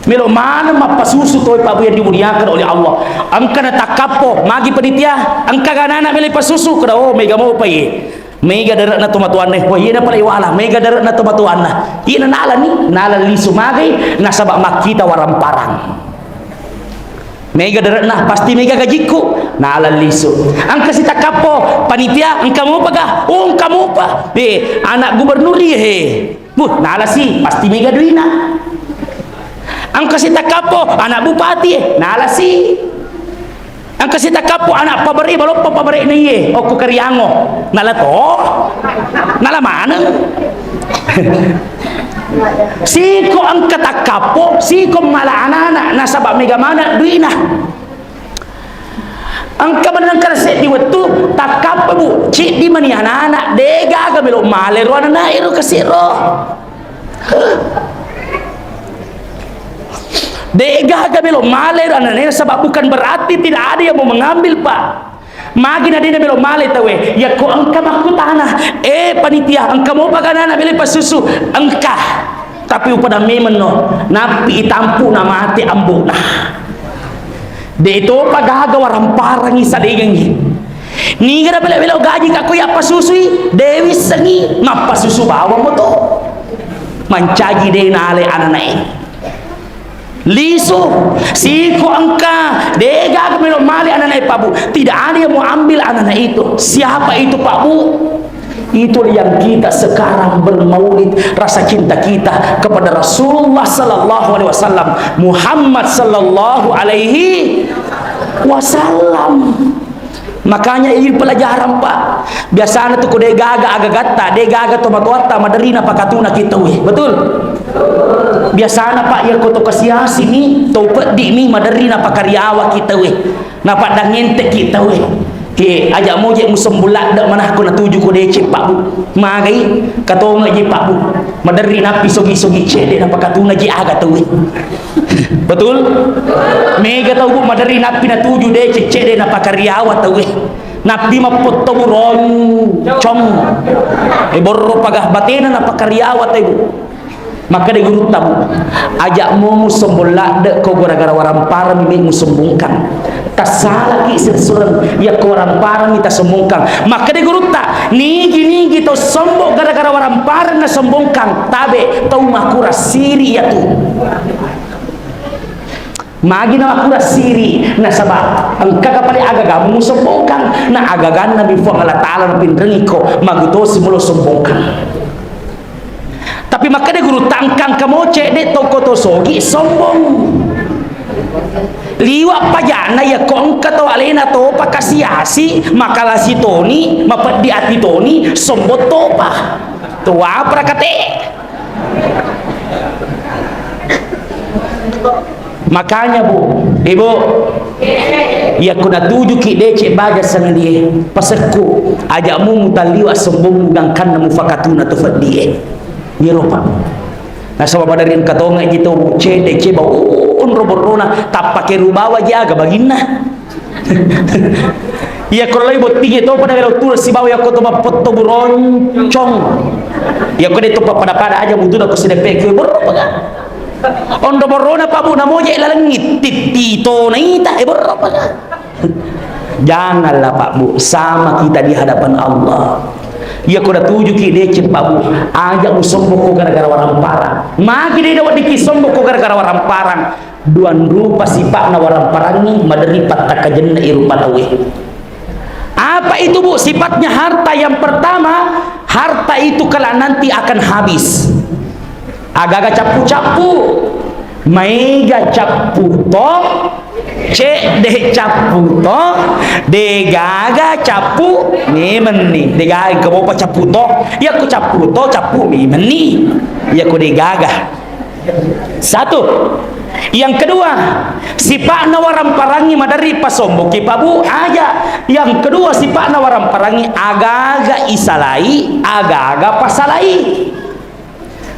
Melo maneng mappasusu tauwe, Pak Bu, yang dimuliakan oleh Allah. Engka natakkappo, magi panitia, engka ga anak-anak melo pasusu? Keda, "Oh, mega mopa iye. Mega dare'na tomatoanna." Wah, iyena pale wala, mega dare'na tomatoanna. Iyena nalani, nala lisu, magai, nasaba makkita waramparang. Mega dare'na, pasti mega gajikku, nala lisu. Engka sitakkappo, panitia, engka mopa ga? Oh, engka mopa. Eh, anak gubernur iye, he. Buh, nalasi, pasti mega duina. Engka sitakkappo, anak bupati, eh, nalasi. Engka sitakkappo, anak pabere, baloppa pabere'na iye, okko Kariango. Nala to? Nala maneng. Siko engka takkappo, siko mala anak-anak, nasaba mega maneng duina. Engka maneng engka seddi wettu takkappo, Bu, ciddi mani anak-anak, de gaga melo male ro anak-anak ero kasi ro. De gaga melo male ro anak-anak, sebab bukan berarti tidak ada yang mau mengambil, Pak. Magi na de na melo male tauwe, yakko engka makkutana, "Eh, panitia, engka mopa ga anak-anak melo pasusu?" Engka. Tapi upada memenno, nappi itampu na mate ambo'na. De topa gaga waramparang isadengengngi. Niga na bela-bela gaji ka ko yappasusui, de wissengi, mappasusu bawang mo to. Mancaji de nale ananae. Lisu, siko engka, de gaga melo male ananae, Pak Bu. Tidak ada yang mau ambil anak-anak itu. Siapa itu, Pak Bu? Itulah yang kita sekarang bermaulid, rasa cinta kita kepada Rasulullah sallallahu alaihi wasallam, Muhammad sallallahu alaihi wasallam. Makanya ini pelajaran, Pak. Biasana tu ko de gaga agagatta, de gaga tomatoatta, maderri napakatuna kita we. Betul? Biasana, Pak, ya ko to kasiasi mi, to peddi mi, maderri napakariawa kita we. Napaddangngente ki tauwe. He, aja moje musombong ladde manakko natuju ko deceng, Pak Bu. Magai, katonga je, Pak Bu. Maderri nappi sogi-sogi cede napakatuna je aga tauwe. Betul? Mega tau, Bu, maderri nappi natuju deceng cede napakariawa tauwe. Nappi mappotto buroncong. E, borro paga batena napakariawa tauwe, Bu. Makkeda gurutta, Bu, aja mo musombong ladde ko gara-gara waramparang mi musombongkang. Tassalaki sessureng yakko waramparang mi tasombongkang. Makkeda gurutta, nigi-nigi to sombong gara-gara waramparang nasombongkang, tabe tau makurang siri yatu. Magi na makurang siri, nasaba engka kapale agagamu musombongkang, na agaganna mi Puang Allah Taala napinrengi ko, magutosi mulo sombongkang. Tapi makkeda gurutta, engka-engka mo cedde tokko to sogi sombong. Liwa pajanna yakko engka to alena topa kasiasi, makalasi toni, mapeddi ati toni, sombong topa. Tuwa prakate. Makanya, Bu, Ibu, yakko natujuki deceng baja sangadie, pasekku, aja mu mutalliwa sombongmu gangkanna mufakatuna to feddie. Iyaro, Pak. Nasaba pada riengka tonga ji tau cedde ceba, oh, onro borrona, tappake rubawa ji aga baginna. Iya ko loi bottinge to pada welo tuo sibawa yakko to mappotto buroncong. Yakko de to pada-pada aja butu ko sideppe ko borro paga. Ondo borrona, Pak Bu, namoje lalengi titti to naita e borro paga. Janganlah, Pak Bu, sama kita di hadapan Allah. Iya ko natujuki deceng, Pak Bu, aja musombong ko gara-gara waramparang. Magi de dawa diki sombong ko gara-gara waramparang. Duang rupa sipa'na waramparang ni, maderri pattakkajenna i rupa tauwe. Apa itu, Bu, sifatnya harta? Yang pertama, harta itu kelak nanti akan habis. Agaga cappu-cappu, maega cappu to, cedde cappu to, degaga cappu memenni, degaga mopa cappu to, yakko cappu to, cappu memenni, yakko degaga. Satu. Yang kedua, sipa'na waramparangngi maderri pasombokki, Pak Bu, aja. Yang kedua, sipa'na waramparangngi aga-aga isalai, aga-aga pasalai.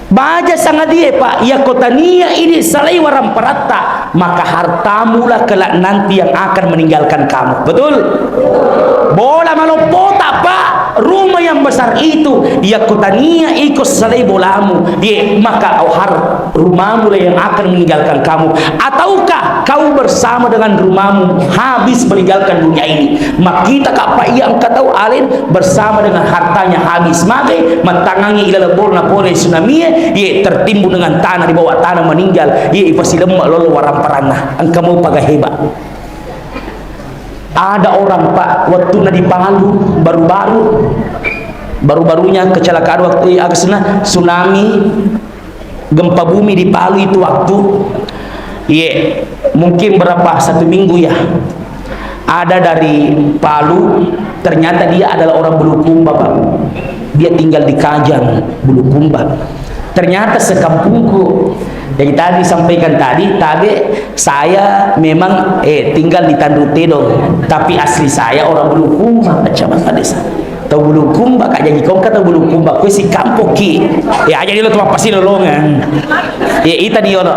Baja sangadie, Pak, yako tania idi salai waramparatta, maka hartamulah kelak nanti yang akan meninggalkan kamu. Betul? Bola maloppota, Pak, rumah yang besar itu, yako tania iko salai bolamu, ye, maka har-, rumamulah yang akan meninggalkan kamu. Ataukah kau bersama dengan rumamu habis meninggalkan dunia ini? Makkita ka, Pak, iya engka tau alen bersama dengan hartanya habis. Mage mattangangi ilaleng bolana pole tsunami e, ye tertimbun dengan tanah, di bawah tanah meninggal, ye ipasilemma lolo waramparanna. Engka mopa ga hebat. Ada orang, Pak, waktu na di Palu, baru-baru, baru-barunya kecelakaan waktu, eh, agasna, tsunami, gempa bumi di Palu itu waktu, ye, mungkin berapa, satu minggu ya, ada dari Palu, ternyata dia adalah orang Bulukumba, Pak. Dia tinggal di Kajang, Bulukumba. Ternyata sekampungku. Jadi tadi sampaikan tadi, tabe saya memang, eh, tinggal di Tanru Tedong, tapi asli saya orang Bulukumba, kecamatan desa. Tau Bulukumba, Kak, jaji kongka tau Bulukumba, kue si kampung ki. Ya, jadi lo tu apa sih lolongan? Ya, ita di ono.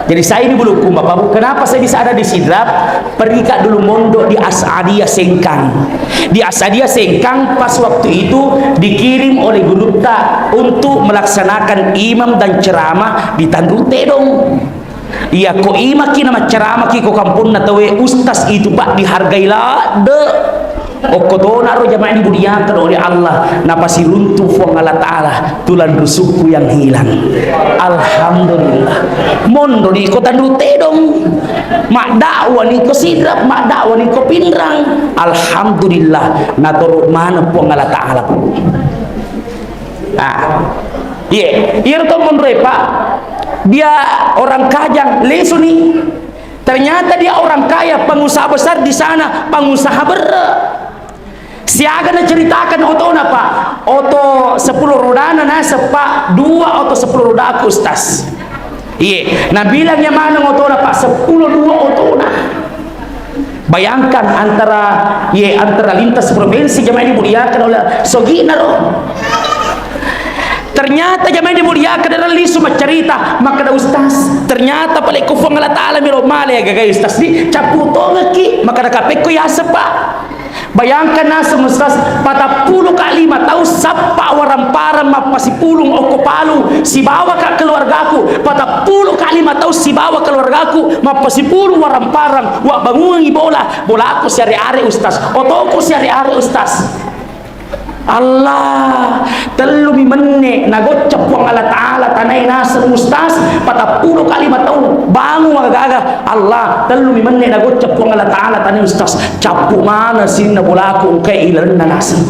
Jadi saya ini Bulukumba, Pak Bu. Kenapa saya bisa ada di Sidrap? Pergi, Kak, dulu mondok di As'adiyah Sengkang. Di As'adiyah Sengkang, pas waktu itu dikirim oleh gurutta untuk melaksanakan imam dan ceramah di Tanru Tedong. Iya, ko imaki na macceramaki ko kamponna taue, ustaz itu, Pak, dihargai ladde. Okko tona ro jamaah dimuliakan oleh Allah, napasiruntu Fuang Allah Ta'ala tulang rusukku yang hilang. Alhamdulillah. Mondo di ko Tanru Tedong. Maddakwani ko Sidrap, maddakwani ko Pinrang. Alhamdulillah, natoro maneng Fuang Allah Ta'ala. Ah. Iya, iya to monroe, Pak. Dia orang Kajang, lesuni. Ternyata dia orang kaya, pengusaha besar di sana, pengusaha berre. Siaga naceritakan otona, Pak. Oto sepuluh rodana naseng, Pak, dua oto sepuluh rodaku, Ustaz. Iye, nabilang iya maneng otona, Pak, sepuluh dua otona. Bayangkan antara, ye, antara lintas provinsi, jamaah dimuliakan oleh, sogina ro. Ternyata jamaah dimuliakan, ero lisu maccarita, makkeda, "Ustaz, ternyata pale ko Fuang Allah Ta'ala melo male agagai Ustaz di, cappu tongekki, makkeda kapekko yaseng, Pak." Bayangkan naseng, Ustaz, patappulo ka lima taung sappa waramparang mappasipulung okko Palu, sibawa ka keluargaku, patappulo ka lima taung sibawa keluargaku mappasipulung waramparang, wabbangungengi bola, bolaku siare-are, Ustaz, otoku siare-are, Ustaz. Allah, tellumi menne nagocca Puang Allah Ta'ala tanae naseng Ustaz, patappulo ka lima taung bangung aga-aga. Allah, tellumi menne nagocca Puang Allah Ta'ala tanae Ustaz, cappu maneng sinna bolaku engkae ilalenna naseng.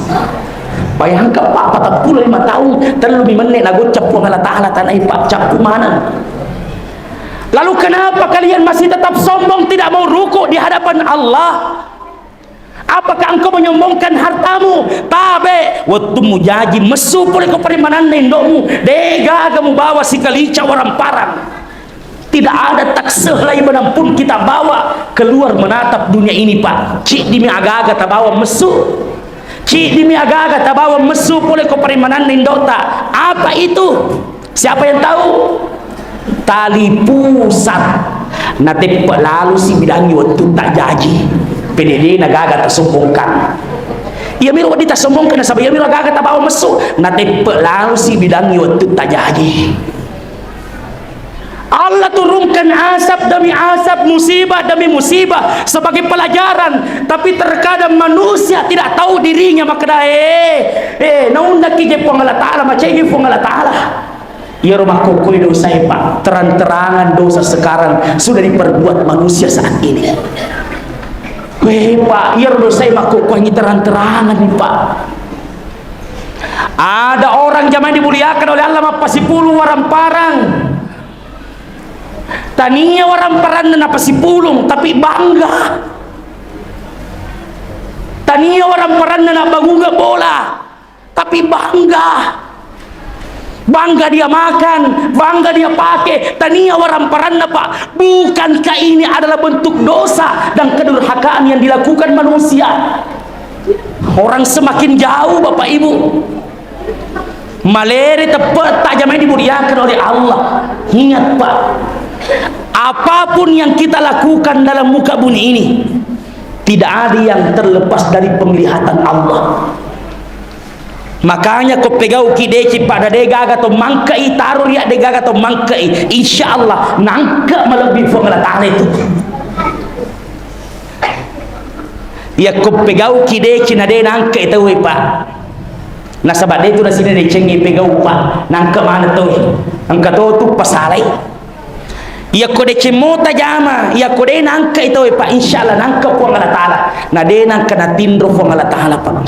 Bayangkan, Pak, patappulo lima taung, tellumi menne nagocca Puang Allah Ta'ala tanae, Pak, cappu maneng. Lalu kenapa kalian masih tetap sombong, tidak mau ruku di hadapan Allah? Apakah engkau menyombongkan hartamu? Tabe, wettummu jaji messu pole ko paremananna indo'mu, de gaga mubawa sikalica waramparang. Tidak ada tak sehelai benang pun kita bawa keluar menatap dunia ini, Pak. Ciddimi aga-aga tabawa messu. Ciddimi aga-aga tabawa messu pole ko paremananna indo'ta. Apa itu? Siapa yang tahu? Tali pusat. Nateppe lalu si bidangi wettutta jaji. Pede de na gaga tasombongkan. Iya miro wedding tasombongkan, nasaba iya miro gaga tabawa messu. Nateppe lalu si bidangi wettutta jaji. Allah turunkan asap demi asap, musibah demi musibah sebagai pelajaran. Tapi terkadang manusia tidak tahu dirinya, makkeda, eh, eh, naundaki je Puang Allah Ta'ala, macai je Puang Allah Ta'ala. Iyaro makkokkoe dosae, Pak, terang-terangan dosa sekarang sudah diperbuat manusia saat ini. Weh, Pak, iyaro dosae makkokkoe terang-terangan nih, Pak. Ada orang jamaah dimuliakan oleh Allah, mappasipulung waramparang. Tania waramparanna napasipulung, tapi bangga. Tania waramparanna nabbangunga bola, tapi bangga. Bangga dia makan, bangga dia pakai, tania waramparanna, Pak. Bukankah ini adalah bentuk dosa dan kedurhakaan yang dilakukan manusia? Orang semakin jauh, Bapak Ibu. Malere teppetta jamai dimuliakan oleh Allah. Ingat, Pak, apapun yang kita lakukan dalam muka bumi ini, tidak ada yang terlepas dari penglihatan Allah. Makanya ko pegauki deceng, Pak, de gaga to mangkai, taro ria de gaga to mangkai. Insya Allah, nangka malebbi Puang Allah Ta'ala itu. Yakko pegauki deceng na de nangka tauwe, Pak. Nasaba de tu nasida decengnge pegau, Pak. Nangka maneng tauwe. Engka to tu pasalai. Yakko deceng mota jama, yakko de nangka tauwe, Pak, insya Allah nangka Puang Allah Ta'ala. Na de nangka natinro Puang Allah Ta'ala, Pak.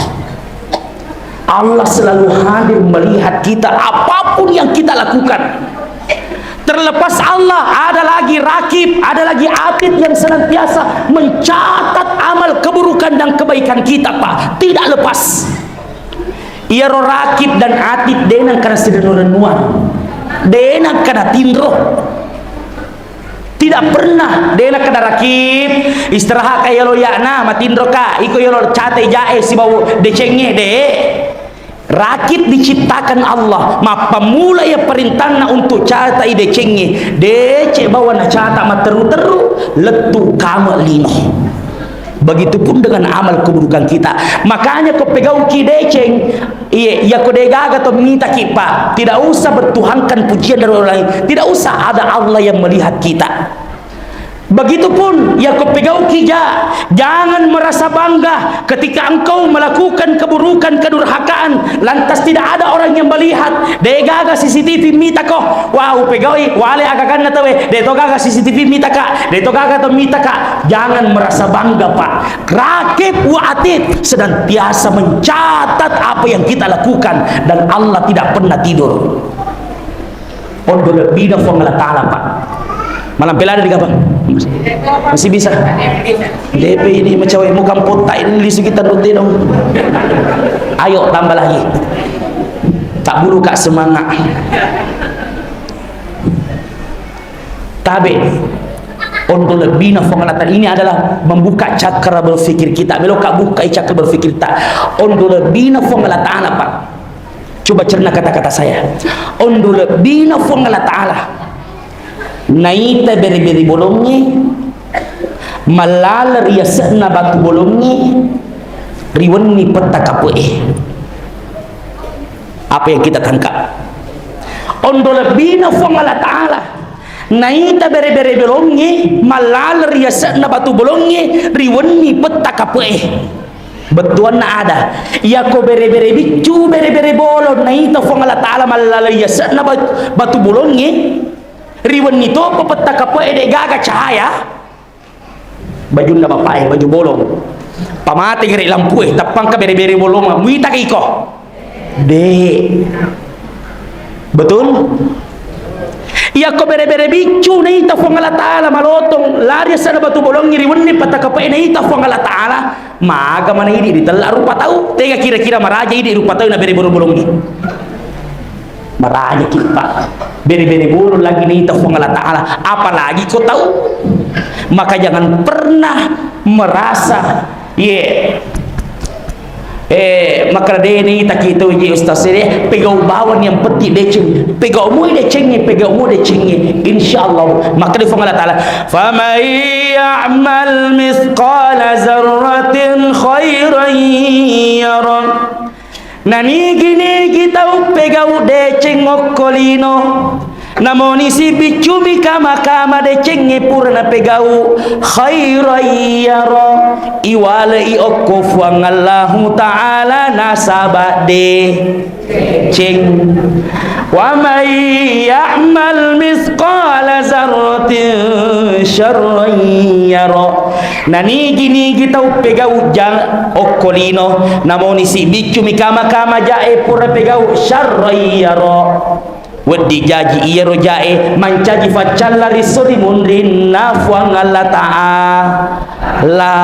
Allah selalu hadir melihat kita apapun yang kita lakukan. Terlepas Allah, ada lagi rakib, ada lagi atid yang senantiasa mencatat amal keburukan dan kebaikan kita, Pak. Tidak lepas. Iyaro rakib dan atid de nengka nasirennu-rennuang, de nengka natinro. Tidak pernah, de nakkeda rakib, "Istirahat ka yolo ya'na, matinro ka, iko yolo catai jae sibawa decengnge," de. Rakib diciptakan Allah, mappammula iya perintanna untuk catai decengnge, deceng bawa nacata matteru-teru, lettu kame lino. Begitupun dengan amal keburukan kita. Makanya ko pegauki deceng, iye, iya ko degaga to mitaki, Pak, tidak usah bertuhankan pujian dari orang lain. Tidak usah ada Allah yang melihat kita. Begitupun iya ko pegauki ja, jangan merasa bangga ketika engkau melakukan keburukan, kedurhakaan, lantas tidak ada orang yang melihat. Degaga C C T V mitako, wah, upegaui, wale agaganna tawe, de to gaga C C T V mitaka, de to gaga to mitaka. Jangan merasa bangga, Pak. Rakib wa atid senantiasa mencatat apa yang kita lakukan, dan Allah tidak pernah tidur. Ondo lebbina Puang Allah Ta'ala, Pak. Malampe lada di kapang? Masih bisa. D P ini macam muka potta ini lisu kita dong. Ayo tambah lagi. Tak bulu kak semangat. Tabe. Ondo lebbina Puang Allah Ta'ala ini adalah membuka cakra berpikir kita. Melo ka buka cakra berpikir kita. Ondo lebbina Puang Allah Ta'ala, Pak. Coba cerna kata-kata saya. Ondo lebbina Puang Allah Ta'ala. Naita bere-bere bolongnge, mallala ri yase'na batu bolongnge, ri wenni petta kape'e. Apa yang kita tangkap? Ondo lebbina Puang Allah Ta'ala. Naita bere-bere bolongnge, mallala ri yase'na batu bolongnge, ri wenni petta kape'e. Bettuanna ada. Iyako bere-bere biccu, bere-bere bolong, naita Puang Allah Ta'ala mallala yase'na bat-, batu bolongnge, ri wenni topa petta kape'e de gaga cahaya. Bajunna bapa'e, baju bolong. Pamate gere lampue, tappangka bere-bere bolong, muita ke iko? De. Betul? Iyako bere-bere biccu naita Puang Allah Ta'ala malotong, lari yase'na batu bolongnge ri wenni petta kape'e naita Puang Allah Ta'ala, maga mana idi ditella rupa tau, tega kira-kira maraja idi rupa tau na bere-bere bolongnge. Maraja ki, Pak. Bere-bere bolong lagi naita Puang Allah Ta'ala, apalagi ko tau. Maka jangan pernah merasa Iye. Eh, makkeda de naita ki tau je ustaz e, pegau bawang yang penting deceng. Pegau mui decengnge, pegau mui decengnge. Insya Allah. Makkeda Puang Allah Ta'ala, "Faman ya'mal mithqala zarratin khairan yarah." Nanigi-nigi tau pegau deceng okko lino, namoni sibiccumi kama-kama decengnge pura napegau, khairan yara, iwale'i okko Fuang Allahu Ta'ala nasaba deceng. Wa man ya'mal mithqala zarratin syarran yara. Nanigi-nigi tau pegau jang okko lino, namoni sibiccumi kama-kama jae pura pegau, syarran yara. Wedding jaji iyaro jae mancaji faccalla ri sori munrinna Fuang Allah Ta'ala.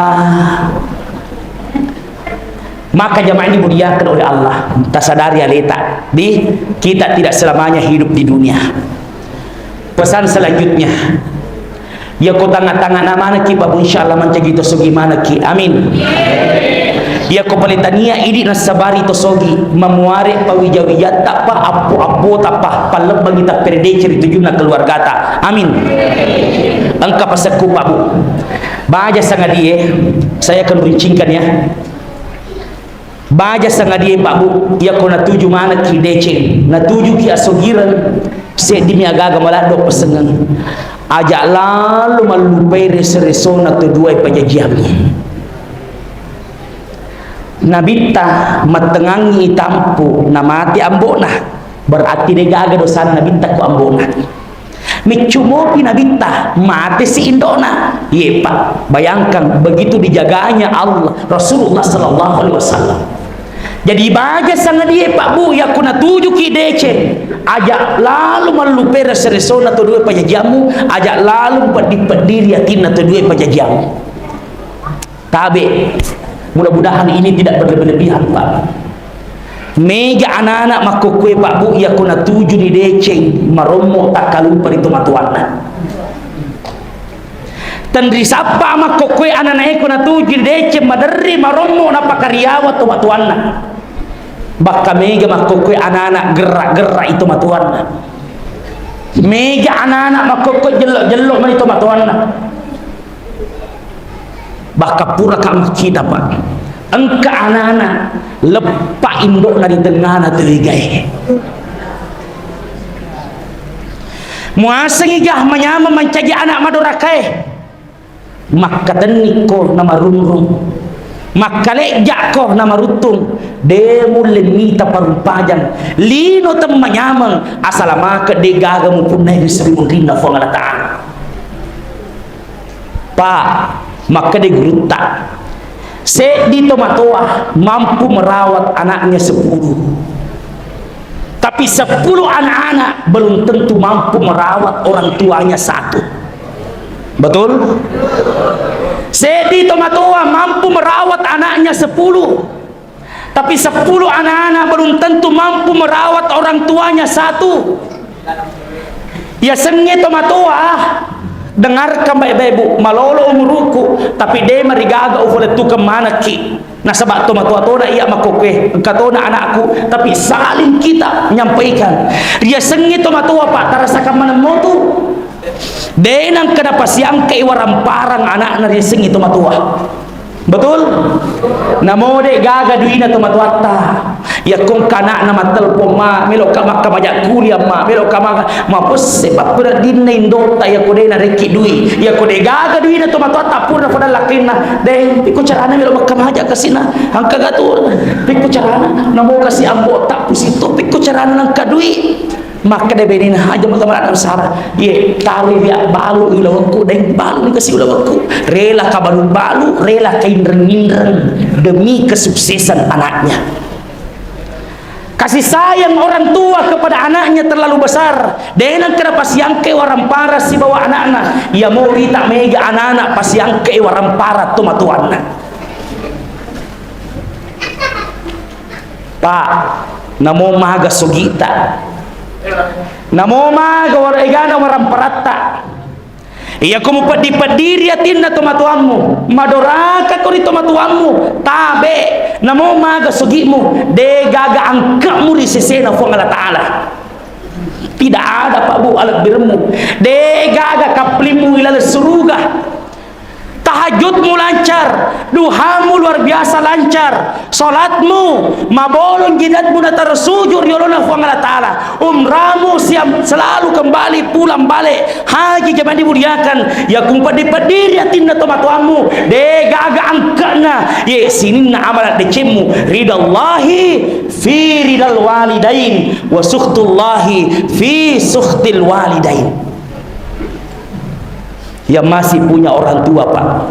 Maka jamaah dimuliakan oleh Allah, tasadari aleta, di kita tidak selamanya hidup di dunia. Pesan selanjutnya, yako tangnga-tangnga manekki, Pak Bu, insyaallah mancaji to sogi manekki. Amin. Yako pale tania idi nassabari to sogi, mamuare pawija-wijatta pa, appo-appota pa, pallebbangi tapperedece ri tujunna keluargata. Amin. Engka pasekku, Pak Bu. Baja sangadie, saya akan rincingkan ya. Baja sangadie, Pak Bu, yako natuju manekki deceng, natujuki asogireng, seddimi agaga maladdo pesengeng. Aja lalo mallupai reso-resona to duae pajajiammu. Nabitta mattengangngi tampu namate ambo'na, berarti degaga dosana Nabitta ko ambo'na. Meccu mopi Nabitta, mate si indo'na. Ye, Pak, bayangkan begitu dijaganya Allah, Rasulullah sallallahu alaihi wasallam. Jadi baja sangadie, Pak Bu, yako natujuki deceng, aja lalo mallupai reso-resona to duae pajajiammu, aja lalo peddi-peddiri atinna to duae pajajiammu. Tabe, mudah-mudahan ini tidak berlebih-lebihan, Pak. Mega anak-anak makkokkoe, Pak Bu, yako natujuni deceng, marommo takkalupa ri tomatoanna. Tenri sappa makkokkoe anak-anak e ko natujuni deceng, maderri marommo napakariawa tomatoanna. Bakka mega makkokkoe anak-anak gerra-gerra i tomatoanna. Mega anak-anak makkokkoe jello-jello mani tomatoanna. Bakka puraka makkita, Pak. Engka anak-anak leppa indo'na ri tengngana to egae. Muasengi ga manyameng mancaji anak madorakae. Makkatennikko namarunrung. Makkalejjakko namaruttung. De mulle mita parumpajang. Lino temmanyameng asala make de gaga mupunnai ri seri munrinna Fuang Allah Ta'ala. Pak, makkeda gurutta, seddi tomatoa mampu merawat anaknya sepuluh. Tapi sepuluh anak-anak belum tentu mampu merawat orang tuanya satu. Betul? Seddi tomatoa mampu merawat anaknya sepuluh. Tapi sepuluh anak-anak belum tentu mampu merawat orang tuanya satu. Yasengnge tomatoa, dengarkan baik-baik, Bu, malolo umuruku, tapi de marigaga ufalettukeng manekki. Nasaba tomatoa tona iya makkokkoe, engka tona anakku, tapi saling kita menyampaikan. Riasengnge tomatoa, Pak, tarasakan maneng motu. De nangka napasiangkai waramparang anakna riasengnge tomatoa. Betul? Namo de gaga duina tomatoatta. Yakko engka anakna mattelpon, "Ma, meloka makkamaja kuliah, Ma, meloka ma-," mapesse pappereddinna indotta yakko de narekki dui. Yakko de gaga duina tomatoatta, purna fadang lakkenna, "De, pikko carana melo makkamaja kasina? Engka gatu, pikko carana? Namo kasi ambotta pusitto, pikko carana nangka dui?" Makkeda benena, "Aja mata mala sara. Ye, tawi ya balu ulawekku, deng balu ni kasi ulawekku. Rela ka balu-balu, rela ka inreng-inreng demi kesuksesan anaknya." Kasih sayang orang tua kepada anaknya terlalu besar. Denang kena pasiangke warampara sibawa anakna. Ya mau rita mega anak-anak pasiangke warampara tomatoanna. Pak, namo maga sugita. Namo maga wara-, egana waramparatta. Iya ko mupeddi-peddiri atinna tomatoammu, madoraka ko ri tomatoammu, tabe, namo maga sugimu, de gaga angkemu ri sesena Fuang Allah Ta'ala. Tidak ada, Pak Bu, alebbirmu. De gaga kaplimmu ilaleng suruga. Tahajudmu lancar, duhamu luar biasa lancar, salatmu, mabolong jidatmu nataro sujud ri olona Fuang Allah Ta'ala, umramu siap selalu kembali pulang balik, haji jamaah dimuliakan, ya ku peddi-peddiri atinna tomatoammu, de gaga angkana, ye sininna amala decemmu, ridallahi fi ridal walidain, wa sukhtullahi fi sukhtil walidain. Yang masih punya orang tua, Pak,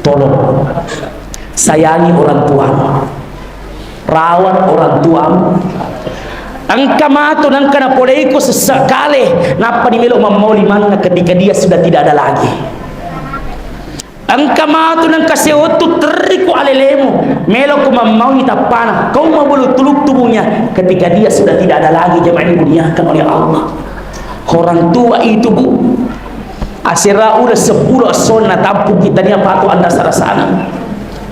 tolong sayangi orang tua, rawat orang tua. Engka matu nengka napoleiko sesek kale, nappa ni melo mammauli manna ketika dia sudah tidak ada lagi. Engka matu nengka sewettu terriku alelemu, meloko mammaui tappana, kau mabulu tuluk tubuhnya ketika dia sudah tidak ada lagi, jamaah dimuliakan oleh Allah. Orang tua itu, Bu, asera udah sepuluh esso na tampung kita nia patu anda sarasana.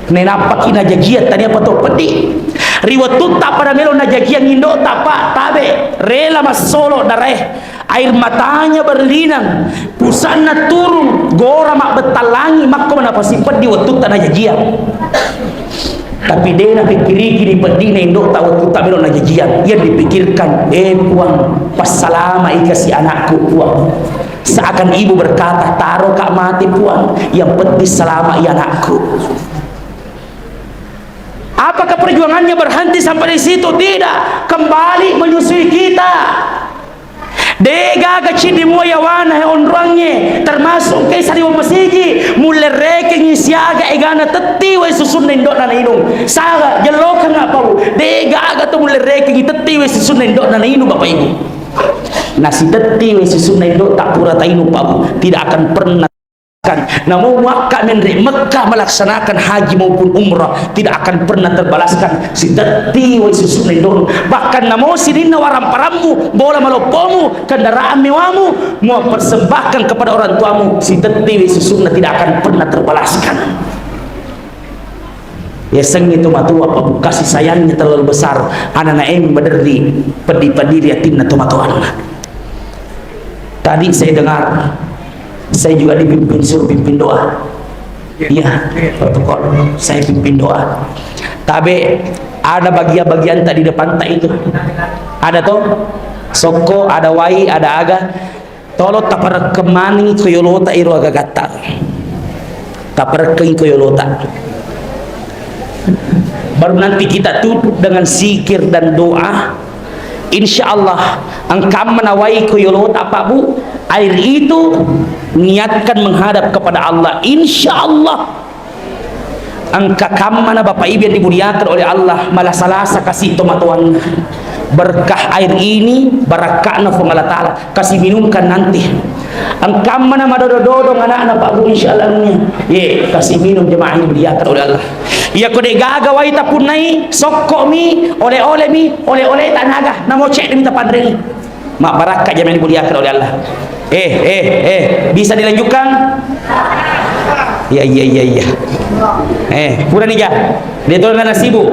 Nenappaki najajian tania patu peddi. Ri wettutta pada melo najajian indo tapa tabe, rela massolo darae. Air matanya berlinang, pusanna turung, gora mabbettallangi, makko manapasi peddi wettutta najajiang. Tapi de napikkiriki di peddina indo'ta wettutta melo najajiang. Yang dipikirkan, eh Puang, passalama'i kasi anakku, Puang. Seakan ibu berkata, taro ka mati, Puang, yang penting salama i anakku. Apakah perjuangannya berhenti sampai di situ? Tidak. Kembali menyusui kita. Degaga cidi mua yawana he onroangnge, termasuk engkai sariwang masigi, mullerekengi siaga egana tetti wai susunna indo'na nainung. Saga, jellokeng apa, Bu? Degaga tu mullerekengi tetti wai susunna indo'na nainung, Bapak Ibu. Nasitetti wai susunna indo'ta pura tainung, Pak, Bu, tidak akan pernah. Namo muakka menre Mekah melaksanakan haji maupun umrah, tidak akan pernah terbalaskan sitetti wai susunna indo'nu. Bahkan namo sininna waramparammu, bola maloppomu, kendaraan mewamu, mua persembahkan kepada orang tuamu, sitetti wai susunna tidak akan pernah terbalaskan. Yasengnge tomatoa, Pak, Bu, kasih sayangnya terlalu besar. Anana emi maderri peddi-peddi ri atinna tomatoanna. Tadi saya dengar, saya juga dipimpin, suruh pimpin doa. Iya, protokol, saya pimpin doa. Tabe, ada bagian-bagian tadi depan tak itu. Ada toh? Sokko, ada wai, ada aga. Tolo taparekkeng manengngi ko yolota iro agagatta. Taparekkengngi ko yolota. Baru nanti kita tutup dengan zikir dan doa. Insya Allah, engkamma nawai ko yolota, Pak, Bu, air itu niatkan menghadap kepada Allah. Insya Allah. Engka kammana Bapak Ibu yang dimuliakan oleh Allah, malasa-lasa kasi tomatoanna. Berkah air ini, barakka'na Puang Allah Ta'ala, kasi minumkan nanti. Engkammana madodo-dodong anakna, Pak, Bu, insya Allah, ye, kasi minum jemaah yang dimuliakan oleh Allah. Iya ko de gaga wai tapunnai, sokko mi, oleh-oleh mi, oleh-oleh tanaga, namo cedde mi tapanrei. Mabbarakka jamaah dimuliakan oleh Allah. Eh, eh, eh, bisa dilanjutkan? Iya, iya, iya, iya. Eh, pura nih, ja. Dia tuh nggak nasibu.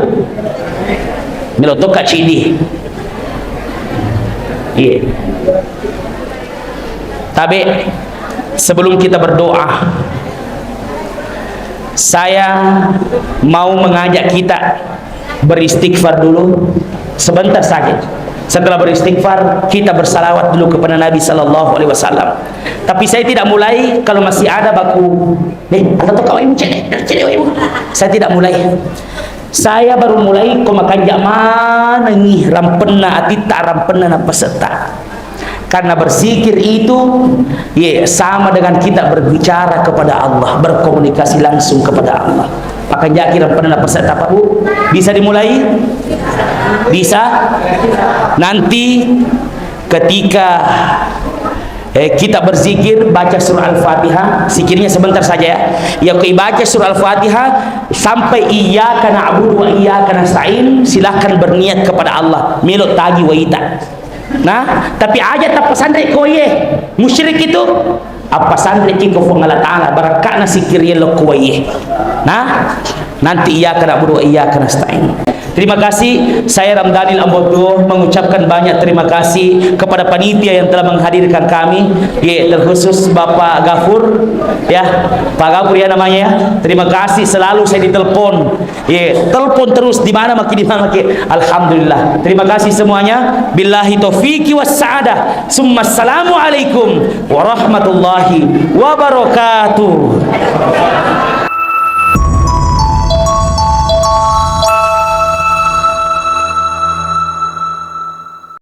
Melo tokka cidi. Iya. Tabe, sebelum kita berdoa, saya mau mengajak kita beristighfar dulu sebentar saja. Setelah beristighfar, kita bersalawat dulu kepada Nabi sallallahu alaihi wasallam. Tapi saya tidak mulai kalau masih ada baku, "Eh, atau kau ibu cedde, cedde ibu." Saya tidak mulai. Saya baru mulai ko makanja manengngi rampenna atitta, rampenna nappasetta. Karena berzikir itu, ye, sama dengan kita berbicara kepada Allah, berkomunikasi langsung kepada Allah. Makanja kira pernah peserta, Pak, Bu? Bisa dimulai? Bisa? Nanti ketika, eh, kita berzikir, baca surah Al-Fatihah, zikirnya sebentar saja ya. Ya, oke, baca surah Al-Fatihah sampai iyyaka na'budu wa iyyaka nasta'in, silahkan berniat kepada Allah. Melo tagi waita. Nah, tapi aja tappasanre ko ye, musyrik itu. Appasanre ki ko Puang Allah Ta'ala, barakka'na sikir ye lokko wae. Nah, nanti iyyaka na'budu wa iyyaka nasta'in. Terima kasih, saya Ramdanil Ambotuo mengucapkan banyak terima kasih kepada panitia yang telah menghadirkan kami, ya, terkhusus Bapak Gafur, ya, Pak Gafur ya namanya ya. Terima kasih, selalu saya ditelepon. Ye, telepon terus, di mana maki, di mana maki. Alhamdulillah. Terima kasih semuanya. Billahi taufiqi was sa'adah. Summa assalamualaikum warahmatullahi wabarakatuh.